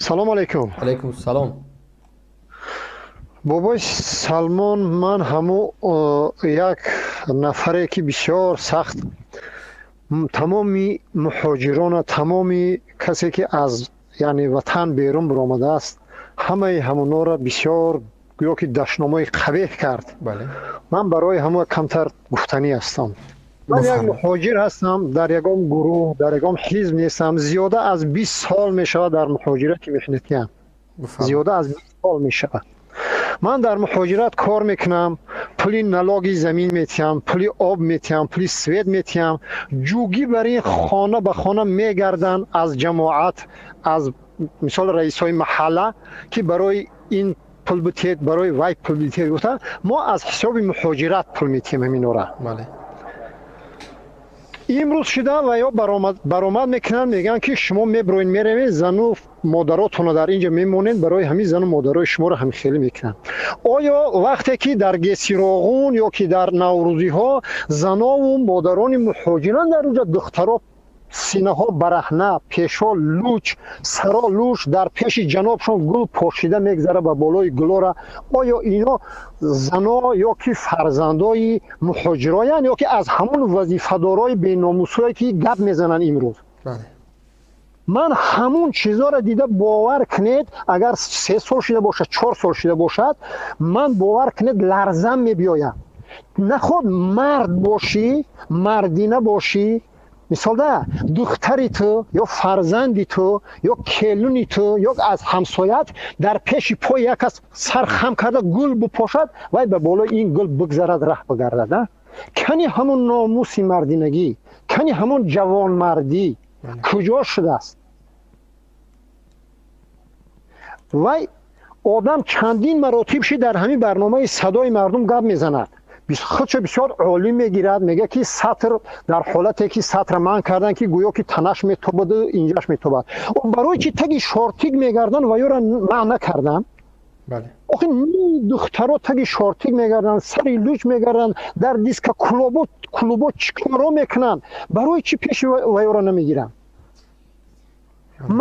Салом алейкум. Алейкум салом. Бобои Салмон, ман ҳаму як нафаре ки бисёр сахт тамоми муҳоҷирона, тамоми касе ки аз яъне ватан берун баромадааст, ҳамаи ҳамонҳоро бисёр гӯё ки дашномҳои қабеҳ кард. Ман барои ҳамон камтар гуфтанӣ ҳастам. Ман як муҳоҷир ҳастам, дар ягон гурӯҳ, дар ягон ҳизб нестам. Зиёда аз 20 сол мешавад дар муҳоҷирати меҳнатиам, зиёда аз 20 сол мешавад. Ман дар муҳоҷират кор мекунам, пули налоги замин метиҳам, пули об метиҳам, пули свет метиҳам. Ҷугӣ бар ин хона ба хона мегарданд аз ҷамоат, аз мисол раисҳои маҳалла, ки барои ин пул битиҳед, барои вай пул битиҳед гуфта, мо аз ҳисоби муҳоҷират пул метиҳем ҳаминора. Имрӯз шуда ва ё баромад мекунанд, мегӯянд ки шумо меброед, меравед, зану модаротонро дар инҷа мемонед, барои ҳамин зану модарои шуморо ҳамин хеле мекунанд. Оё вақте ки дар Гесироғун ё ки дар наврӯзиҳо занову модарони муҳоҷиран дар онҷа, духтаро синаҳо бараҳна, пешҳо луч, саро луч, дар пеши ҷанобшон гул пошида мегзара ба болои гулора, оё ино зано ё ки фарзандои муҳоҷироянд ё ки аз ҳамон вазифадорои беномусое ки гап мезананд имрӯз? Ман ҳамун чизоро дида, бовар кунед, агар 3 сол шида бошад, 4 сол шида бошад, ман, бовар кунед, ларзам мебиёям. Наход мард бошӣ, мардина бошӣ, мисолда духтари ту ё фарзанди ту ё келуни ту ё аз ҳамсоят дар пеши пои як кас сар хам карда гул бупошад, вай ба болои ин гул бигзарад, раҳ бигардад. Кани ҳамон номуси мардинагӣ, кани ҳамон ҷавонмардӣ куҷо шудааст? Вай одам чандин маротиб ши дар ҳамин барномаи «Садои мардум» гап мезанад, худшо бисёр олим мегирад, мегӯяд ки сатр дар ҳолате ки сатра манъ кардан, ки гӯё ки танаш метобаду инҷаш метобад. Барои чи таги шортик мегарданд ва ёра манъ накарданд? Охи ни духтаро таги шортик мегарданд, сари луч мегарданд, дар диска клубо чӣ коро мекунанд? Барои чӣ пеши ваёра намегиранд?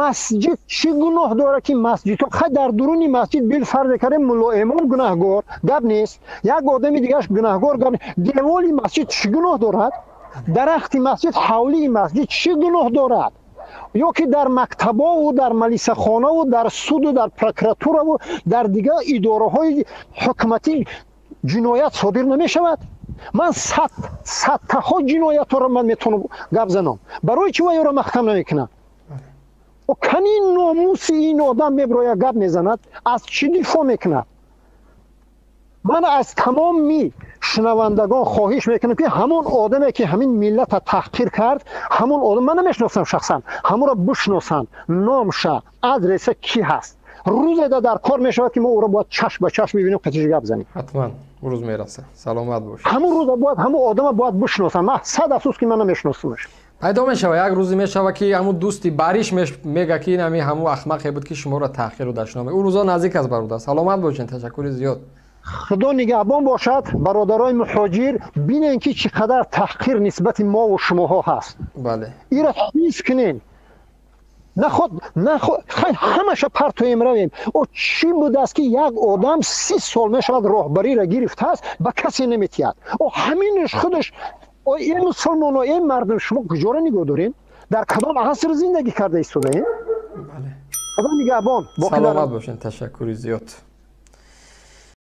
Масҷид чӣ гуноҳ дорад, ки масҷидҳо хай дар дуруни масҷид билфарзе кардем, мулло-имом гунаҳгор гап нест, як одами дигараш гунаҳгор гап. Деволи масҷид чӣ гуноҳ дорад? Дарахти масҷид, ҳавлии масҷид чӣ гуноҳ дорад? Ё ки дар мактабову дар малисахонаву дар суду дар прокуратураву дар дигар идораҳои ҳукуматӣ ҷиноят содир намешавад? Ман садтаҳо ҷиноятҳоро ман метавонам гап занам. Барои чӣ ваёро маҳкам намекунам? Кани номуси ин одам меброяд, гап мезанад, аз чӣ дифоъ мекунад? Ман аз тамоми шунавандагон хоҳиш мекунам, ки ҳамон одаме ки ҳамин миллата таҳқир кард, ҳамон одам, ман намешиносам шахсан, ҳамонро бишиносанд, номша, адреса, кӣ ҳаст. Рӯзе дар кор мешавад, ки мо ӯро бояд чашм ба чашм бибинем, қатиш гап занем. Ҳатман рӯз мерасад, саломат бош. Ҳамон рӯза бояд ҳамон одама бояд бишиносам. Ман сад афсӯс, ки ман намешиносамаш. Пайдо мешава, як рӯзе мешава, ки ҳамун дӯсти бариш мега, ки ин ҳами ҳамун ахмақе буд, ки шуморо таҳқиру дашноме. Ӯ рӯзо наздик аст, бародар, саломат бошед, ташаккури зиёд. Худо нигаҳбон бошад. Бародарои муҳоҷир, бинен, ки чӣ қадар таҳқир нисбати мову шумоҳо ҳаст. Ира ҳис кунен. Наход наход, хай ҳамаша партоем, равем. О чӣ будааст, ки як одам 30 сол мешавад роҳбариро гирифтааст, ба касе наметиҳад? О ҳаминаш худаш. Эй мусулмоно, эй мардум, шумо куҷоро нигоҳ дорем? Дар кадом аср зиндагӣ карда истодаем? Худо нигаҳбон. Саломат бошед, ташаккури зиёд.